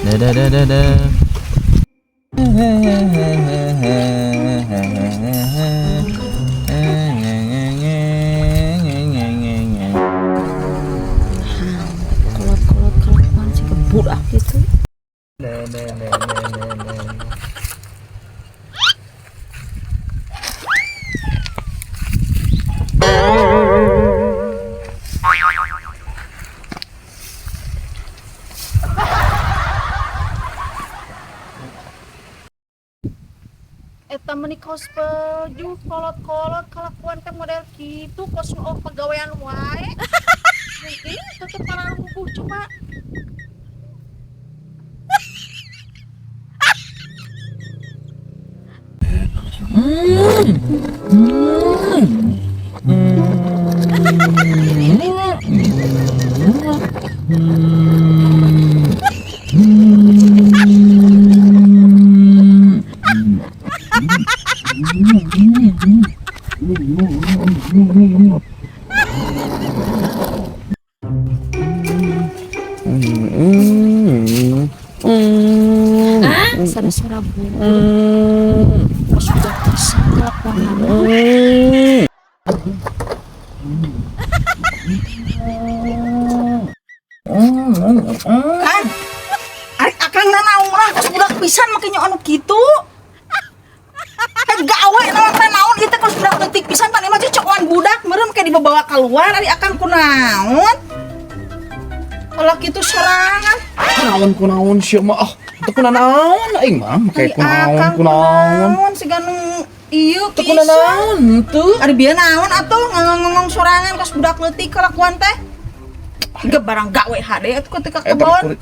Da da da da. Kolot-kolot kelakuan si budak gitu. Eta meni kos pejuh kolot-kolot kelakuan teh model kitu, kos nu pagawean wae. Mungkin tetep pararuguh coba. Suara-suara burung. Kos budak pisan kelakuan. Kan ari akang nanaon lah, kos budak pisan make nya anu kitu. Eh, gawe naon teh, naon ieu teh, kos budak leutik pisan. Pan mah cocokan budak meureun make dibawa keluar. Ari akang kunaon kalau kitu sorangan? Kunaon, kunaon sia mah, ah? Teu kunanaon aing mah make Ari kunaon akang kunaon. Kunaon siga nu ieu Teu pisan. Kunanaon henteu. Ari bieu naon atuh ngomong sorangan kos budak leutik kelakuan teh? Ge barang gawe hade atuh ketika Eta kebon.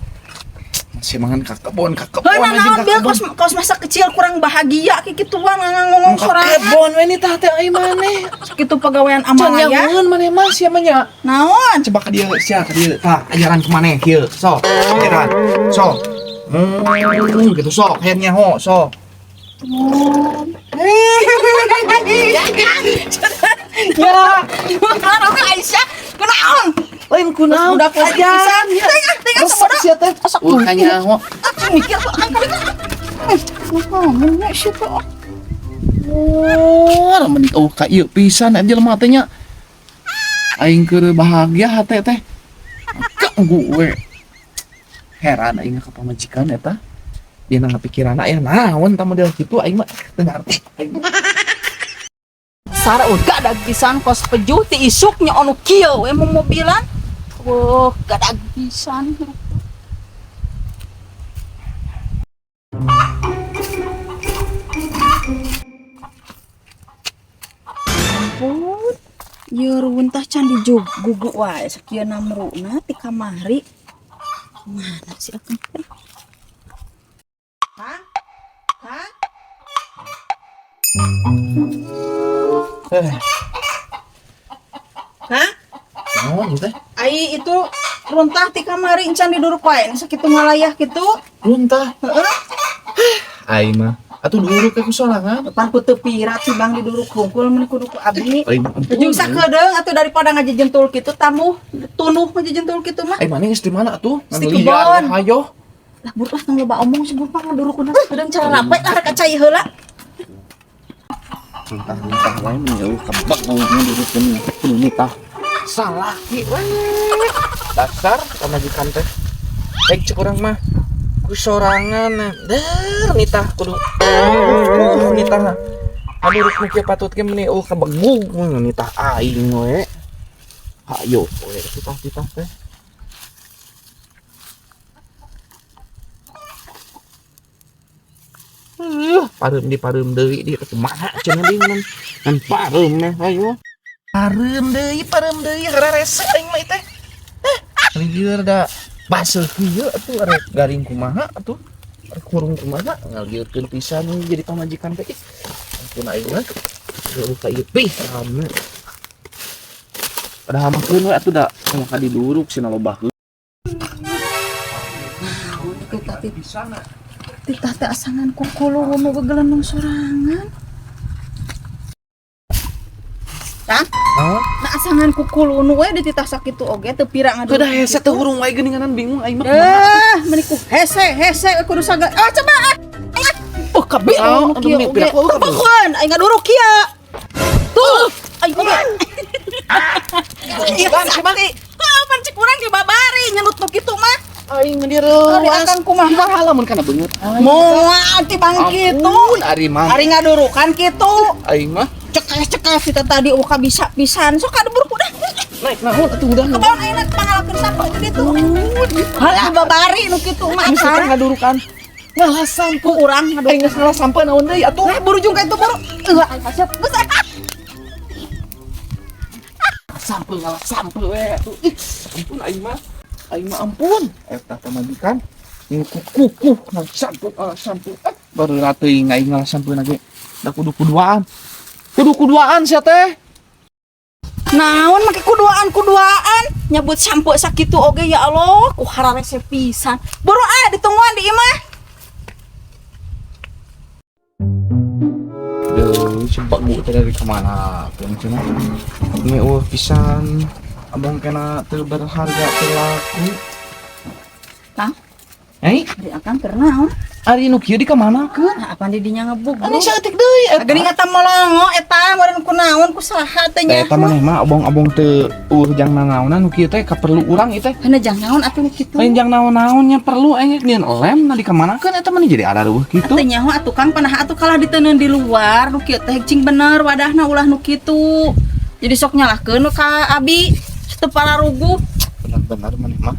Masih mangan ka kebon, ka kebon. Heuh, Anjing, naon ka bieu kebon. Kos kos masa kecil kurang bahagia kikituan ngomong Ka sorangan. kebon we nitah teh aing maneh. Kitu pagawean Can amalaya. nyahoeun maneh mah sia mah nya. Naon? Coba ka dieu sia, ka dieu. Tah, ajaran ku maneh kieu. Sok, ajaran. Sok. Gitu sok, hayang nyaho, sok. Ya, kunaon Aisyah? Kunaon? Lain kunaon. Budak leutik pisan. Ya. Tengah, tengah Resep sabodo. sia teh. Asa Kanyaho. Aku mikir kok akang kali kan. Eh, ngomong sia teh. Oh, lamun oh ka ieu pisan aja jelema teh nya. Aing keur bahagia hate teh. Ganggu we. Heran aing ka pamajikan eta. Dia na pikiran aya naon tah model kitu, aing mah teu ngarti. Aing mah. Sara udah gadag pisan kos pejuh ti isuk nya anu kieu we mobilan. Wah, gadag pisan. Ampun. Ieu runtah can dijugugu wae sakieu namruna ti kamari. Mana sih akang teh? Hah? Hah? Eh, Hah? naon ieu teh? Ai itu runtah ti kamari encan diduruk wae sakitu ngalayah kitu. Runtah. Heeh. Aing mah atuh duruk ku sorangan. Pan ku teu pirat sih Bang, diduruk hungkul mun kudu ku abdi. Aing mah ampun. Jeung sakedeung atuh daripada ngajejentul kitu, tamuh tunuh ngajejentul kitu mah. Aing maneh geus di mana atuh? Geus di Ngan liar kebon. Hayo. Lah buruk lah, tong loba omong sih mah, ngedurukna sakedeung cara rape lah rek cai heula. Runtah-runtah wae mun jauh kebek ngedurukkeun kudu nitah. Salah ki we. Dasar pamajikan teh. Baik cek urang mah ku sorangan der nitah kudu nitah. Aduh, ruk nu kieu patut ge meni eueuh kabegug nitah aing we. Hayo we titah-titah teh. Pareum di pareum deui di kumaha cenah deui ngan ngan pareum meh ayo. Pareum deui hararese aing mah teh. Eh, lieur da baseuh kieu atuh, arek garing kumaha atuh. Arek hurung kumaha, ngalieurkeun pisan jadi pamajikan teh. Ih, ampun aing mah. Eueuh ka ieu pisan. Padahal mah keun we atuh da ka diduruk cenah loba. Titah titah teh asangan kukulu nu gegelenung sorangan. Tah, Hah? nah asangan kukulunu we dititah sakitu oge teu pira ngadu. Kuda hese teh hurung wae geuninganan, bingung aing mah. Eh, meni ku hese hese kudu sagala. Ah, coba ah. Oh, kabe Oh, nu kieu aduh, oge. pira ku, aduh. Bukan, aing ngaduruk kieu. Tuh, aing oge. Iya, sakti. Ah, pan cek urang di babari nyenut nu kitu mah. Aing mah Ari direuwas. akang kumaha? Kumaha lamun kana beungeut aing. Moal ti bang kitu. Ampun, ari mah. Ari ngadurukan kitu. Aing mah Cekes-cekes kita tadi uka bisa pisan. Sok kaduruk udah. Naik naon atuh udah. Kebaon ayeuna pangalakeun sampeu itu ditu. Halah babari nu kitu mah Geus akang. ngadurukan. Ngalah sampeu. Ku urang ngadurukan. Aing geus ngalah sampeu naon deui atuh. Lah, buru jung ka itu buru. Eueuh, aing kasep. Geus ah. Sampeu, ngalah sampeu we atuh. Ih, ampun aing mah. Aing mah ampun. Eta pamajikan ini kukuh ngalah sampeu, ngalah sampeu. Eh, baru teuing aing ngalah sampeu ge. Da kudu kuduaan. Kudu kuduaan sia teh. Naon make kuduaan-kuduaan nyebut sampeu sakitu oge, ya Allah, ku hararese pisan. Buru ah, ditungguan di imah. Duh, coba bu teh dari kemana? Tuh cenah. Ini eueuh pisan. Abang kena teu berharga, teu laku. Kang, Eh, ari akang keur naon? Ari nu kieu di kamanakeun? Nah, apa di dinya ngebug? Ani saeutik deui eta. Geuning eta molongo eta meureun ku naon, ku saha teh Teh, eta nya. Maneh mah abong-abong teu eueuh jang nanaonan nu kieu teh kaperlu urang ieu teh. Hana jang naon atuh nu kitu? Lain jang naon-naonnya, perlu aing nyieun lem, nah di kamanakeun eta mah jadi ada reueuh kitu. Teu nyaho atuh, Kang, panah atuh kalah diteunkeun di luar nu kieu teh, cing bener wadahna, ulah nu kitu. Jadi sok nyalahkeun nu ka abi teu pararuguh. Bener-bener maneh mah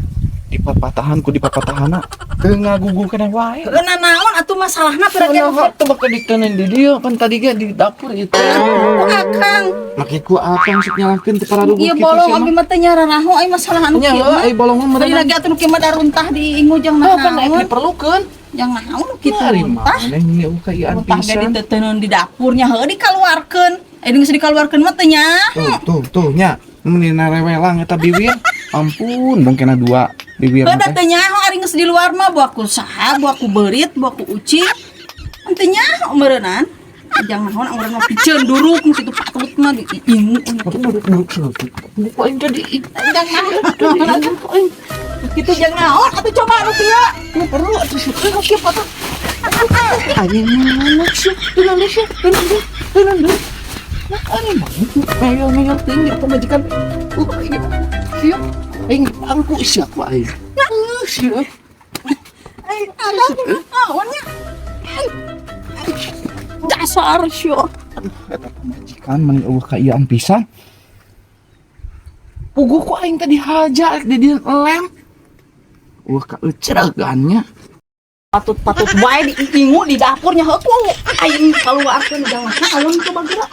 dipapatahan ku dipapatahana teu ngagugu keneh wae. Heuh, naon atuh masalahna pira ge? Kenapa teu bakal diteunkeun di dieu, pan tadi ge di dapur itu. Ku akang. Make ku akang sok nyalahkeun teu pararuguh Ieu kitu bolong sih abi mah. Mah teu nyararaho ai masalah anu Nya kieu heuh, mah. ai bolong mah Tadi meureun. lagi atuh nu kieu mah daruntah di ingu jang Oh, pan naik naon. diperlukeun. Jang naon nu kitu Ari runtah. maneh ini kayaan Runtah ge pisan. diteunkeun di dapurnya heuh dikaluarkeun. Eh, geus dikaluarkeun mah teu nyaho. Tuh, tuh, tuh nya. Mun narewelang eta bibir. Ampun, dong kena dua bibir Heuh, da teh. Teu nyaho ari geus di luar mah buah ku saha, buah ku beurit, buah ku ucing. Teu nyaho meureunnan. Jang naon urang mah piceun duruk nu kitu patut mah diingu. Duruk duruk saeutik. Kok aing tadi Jang naon atuh? Kitu jang naon atuh, coba nu kieu? Nu perlu atuh sih. Nu kieu patut. Aing mana sih? Tenang deh sih, tenang deh, tenang deh. Nah, ani mah meyel-meyel teuing di pamajikan. Iya. Siap. Aing pangku siap aing. Siap. Ai, ada naon nya? Dasar sio. Eta pamajikan meni eueuh kaiyaan pisan. Puguh ku aing tadi haja di dieu lem. Eueuh kaeucregan nya. Patut-patut wae diingu di dapurnya heuh ku aing kaluarkeun jang naon coba geura.